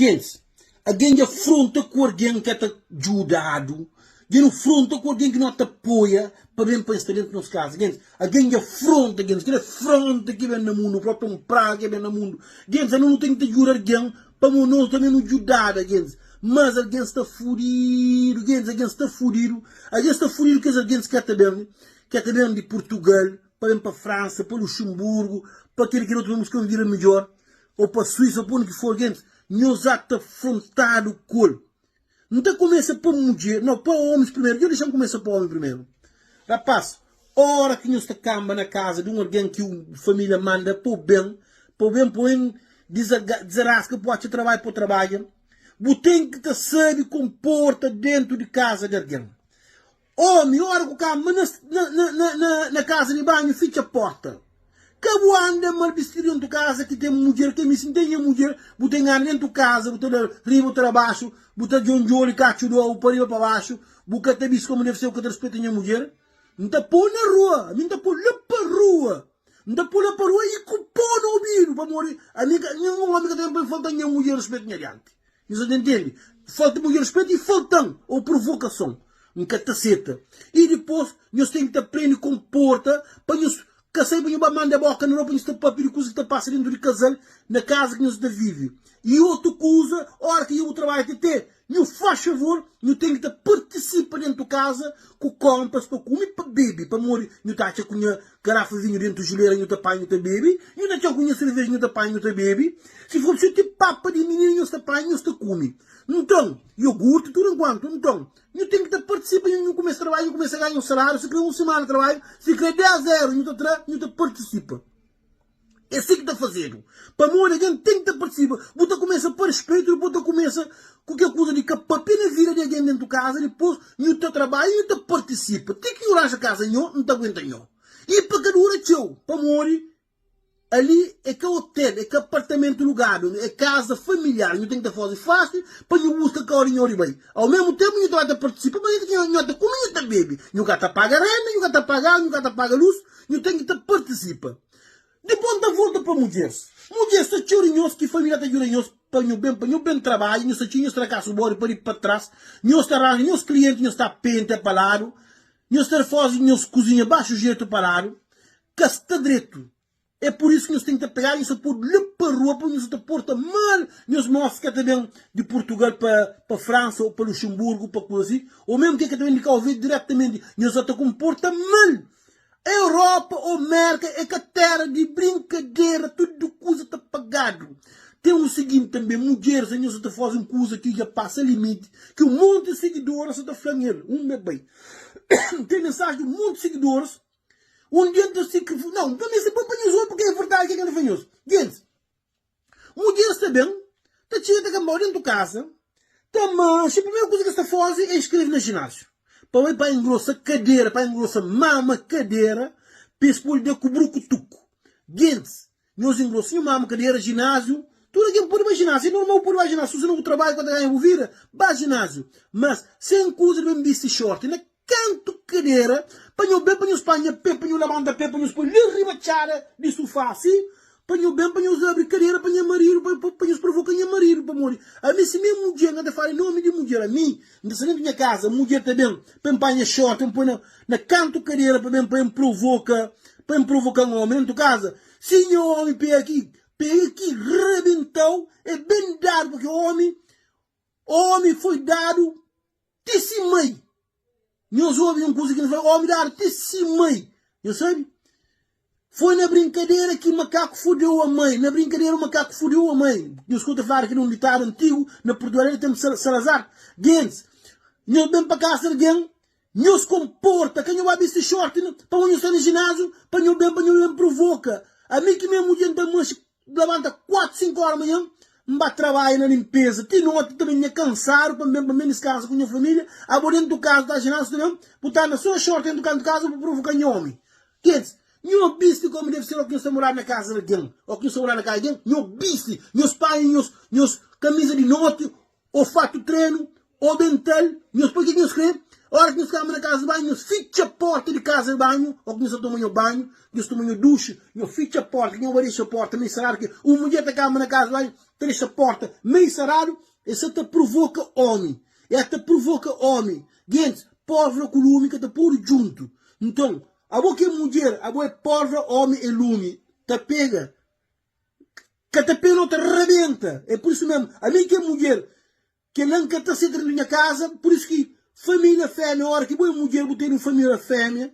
Gentis, algen dja fronta ku algen ki ta djudadu, dja nu fronta ku algen ki no ta apoia pa ben pa es sta dentu nos kaza. Gentis, algen dja fronta, gentis, kel fronta ki ben na mundu, propi un praga ki ben na mundu. Gentis, anu nu ten ki ta djuda algen pamo nos tanbe nu djudada, gentis. Mas algen sta fudidu, gentis, algen sta fudidu, algen sta fudidu kes algen ki ka ta ben, ki ka ta ben di Purtugal pa ben pa Fransa, pa Luxemburgu, pa kel kel otu pa buska un vida midjor. Ô pa Suísa, ô pa undi ki for, gentis, nhos ata frontadu ku el. N ta kumesa pa mudjer, nau, pa ómis primeru. Dja dexa-m kumesa pa ómi primeru. Rapás, óra ki nhos ta kanba na kaza di un algen ki un família manda pa-u ben, pa-u ben pa-u dizaraska, pa-u atxa trabadju, pa-u trabadja, bu ten ki ta sabe konporta déntu di kaza di algen. Omi, ora ku kamba na kaza di banhu, fitxa porta. Ka bu anda mal bistidu dentu kaza ki ten mudjer, ke mi si N ten nha mudjer, bu ten anda dentu kaza, bu ta da riba, bu ta da baxu, bu ta djondjoli katxu di obu pa riba pa baxu, bu ka ta bisti komu debe ser, bu ka ta rispeta nha mudjer. N ta pô na rua, ami N ta pô la pa rua, N ta pô la pa rua i ku pó na obidu, pamodi ami ka, ninhun omi ka ta ben pa N falta nha mudjer rispeitu nha dianti. Nhos ta ntende? Falta mudjer respetu i falta-m ou provokason. N ka ta seta. I dipôs, nhos ten ki ta prende konporta pa nhos ka sai pa nhos ba manda boka na rua pa nhos ta papia di kuzas ki ta pasa dentu di kazal na kaza ki nhos ta vive. I otu kuza, ora ki dja bu trabadja te te, nhu faz favor, nhu ten ki ta partisipa dentu kaza ku konpras pa kume i pa bebe, pamodi nhu ta atxa ku nha Garafa vinhu dentu jilera nhu ta panha nhu ta bebe, nhu ta txeu ku nha serveja nhu ta panha nhu ta bebe, si for prisizu ti papa di mininu nhos ta panha nhos ta kume. Nton, iogurti tudu enkuantu. Nton, nhu ten ki ta partisipa, nhu nhu kumesa trabadja, nhu kumesa ganha un salariu, si kre un simana trabadju, si kre 10 eru nhu ta tra, nhu ta partisipa. É si ki ta fazedu. Pamodi algen ten ki ta partisipa. Bu ta kumesa pa rispeitu, dipos ta kumesa ku kel kuza di ka papia na vida di algen dentu kaza, dipos nhu ta trabadja, nhu ta partisipa. Ti ki nhu ranja kaza nho, N ta aguenta nho. I pa ka dura txeu, pamodi ali é ka otel, é ka apartamentu lugadu, é kaza familiar. Nhu ten ki ta faze fásil pa nhu buska kau di nho di bai. Au mesmu tenpu nhu ta ba ta partisipa, pa nhu ta kume, nhu ta bebe. Nhu ka ta paga renda, nhu ka ta paga agu, nhu ka ta paga lus, nhu ten ki ta partisipa. Dipôs N ta volta pa mudjeris. Mudjeris sta txeu di nhos ki família ta djuda nhos pa nhu ben pa nhu ben trabadja, nhos ta txia nhos trakasu bodi pa di pa tras, nhos ta ranja nhos klienti, nhos ta penta pa ladu, nhos ta faze nhos kuzinha baxu jetu pa ladu. Ka sta dretu. É pur isu ki nhos ten ki ta pegadu, nhos ta podu la pa rua pa nhos ta porta mal nhos mos ka ta ben di Purtugal pa pa Fransa ou pa Luxemburgu pa kuza si, ou mesmu ke ka ta ben di Kau Verdi diretamenti, nhos ta konporta mal. Europa ou Merka é ka tera di brinkadera, tudu kuza ta pagadu. Ten u siginti tanbe, mudjeris anhos sa ta faze un kuza ki dja pasa limiti, ki un monti di sigidoras sa ta fla-m el, un me bai. Ten mensaji di un monti di sigidoras, un dia N ta si, nau, N ta meste poi pa nhos obi purki é verdadi ke ki N ta fla nhos. Gentis, Mudjeris ta ben, ta txiga ta kanbau dentu kaza, ta manxa, primeru kuza ki es ta faze é inskreve na jinásiu, pa bai pa engrosa kadera, pa engrosa mama kadera, pa es pode da ku brukutuku. Gentis, nhos engrosa nhu mama kadera, jinásiu, tudu algen pode bai jinásiu, é normal bu pode bai jinásiu, si bu na bu trabadju ka ta ganha bu vida, ba jinásiu, mas sen kuza di ben bisti shorti na Kantu kadera pa nho ben pa nhos panha pe pa nho labanta pe pa nhos poi li riba txada di sufá si pa nho ben pa nhos abri kadera pa nha maridu pa pa nhos provoka nha maridu pamodi ami si mi é mudjer N ta fala nomi di mudjer ami N ta sta dentu nha kaza mudjer ta ben pa N panha short pa N poi na na kantu kadera pa ben pa N provoka pa N provoka-m omi dentu kaza si nha omi pega ki pega ki rebentau é ben dadu pake omi omi foi dadu Ti si mai. Nhos obi un kuza ki N fla, omi dadu ti si mai. Nhos sabi? Foi na brinkadera ki makaku fudeu a mai. Na brinkadera o makaku fudeu a mai. Nhos skuta fladu ki un ditadu antigu na Portugal era tempu Salazar. Gentis, nhos ben pa kasa di algen, nhos konporta, ka nho ba bisti short pamodi nhos sta na jináziu, pa nho ben pa nho ben provoka. Ami ki mesmu dja N ta manxe Labanta 4, 5 ora manhan, N ba trabadja na limpeza ti noti, ta ben nha kansadu pa N ben pa N ben diskansa ku nha familia. Abo dentu kaza ta axinadu ta ben bu ta anda so short dentu kantu kaza bu provoka nha omi. Kids, nho bisti komu deve ser o ki nho sta moradu na kaza di algen, o ki nho sta moradu na kaza di algen, nho bisti, nhos panha nhos nhos kamisa di noti o fatu trenu o bental, nhos poi ke ki nhos kre. Ora ki nhos kamba na kaza di banhu, nhos fitxa porta di kaza di banhu, o ki nhos ta toma nho banhu, nhos toma nho duxi, nho fitxa porta, ki nho ba dexa porta mei saradu, ki un mudjer ta kamba na kaza di banhu, ta dexa porta mei saradu, e sa ta provoka omi, e ta provoka omi. Gentis, pólvora ku lumi ka ta podu djuntu. Nton, abo ki é mudjer, abo é pólvora, omi é lumi, ta pega, ka ta pega, no ta rabenta. É pur isu mesmu, ami ki é mudjer, Kel-la N ka ta seta dentu nha kaza. Pur isu ki família fémia, óra ki bo é mudjer, bu tene un família fémia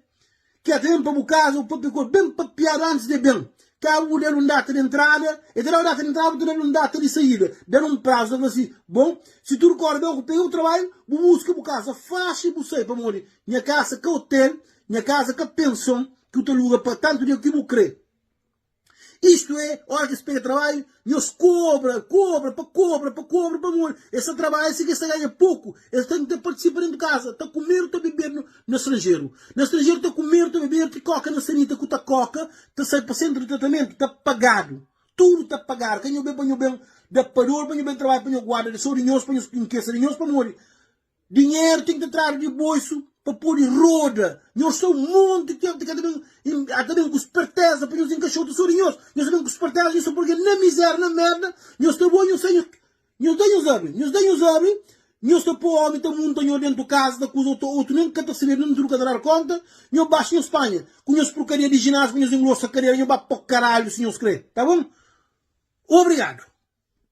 ki el ta ben pa bu kaza, bu papia ku el ben papiadu antis di el ben. Ka bu da-l un data di entrada, el ta da-u data di entrada, bu ta da-l un data di saída. Da-l un prazu, ta fla si, Bon, si tudu kóre ben, bu pega bu trabadju, bu buska bu kaza faxi i bu sai, pamodi nha kasa ka otel, nha kaza ka penson ki bu ta luga pa tantu dia ki bu kre. Istu é, ora ki es pega trabadju, nhos kobra, kobra, pa kobra, pa kobra, pamodi es ta trabadja si ki es ta ganha poku, es ten ki ta partisipa dentu kaza, ta kumedu, ta bebedu na stranjeru. Na stranjeru ta kumedu, ta bebedu, ti koka na sanita ku ta koka, ta sai pa sentru di tratamentu, ta pagadu. Tudu ta pagadu. Ka nho ben pa nho ben da pador, pa nho ben trabadja, pa nho guarda di so di nhos, pa nho inkesa di nhos, pamodi Dinheru ten ki ta tradu di boisu pa pode roda. Nhos sta un monti tempu ka ta ben, ta ben ku sperteza pa nhos enkaxota so di nhos. Nhos ta ben ku sperteza, nhos ta poi algen na mizeria, na merda. Nhos ta boi, nhos sai, nhos, nhos da nhos abri, nhos da nhos abri, nhos ta poi omi ta munta nhos dentu kaza, ta kuza otu, otu nen ka ta sabe, nen tudu ka ta dadu konta. Nhos baxa nhos panha ku nhos purkaria di jinasiu pa nhos engrosa kadera, nhos ba pa karalhu si nhos kre, ta bon? Obrigadu.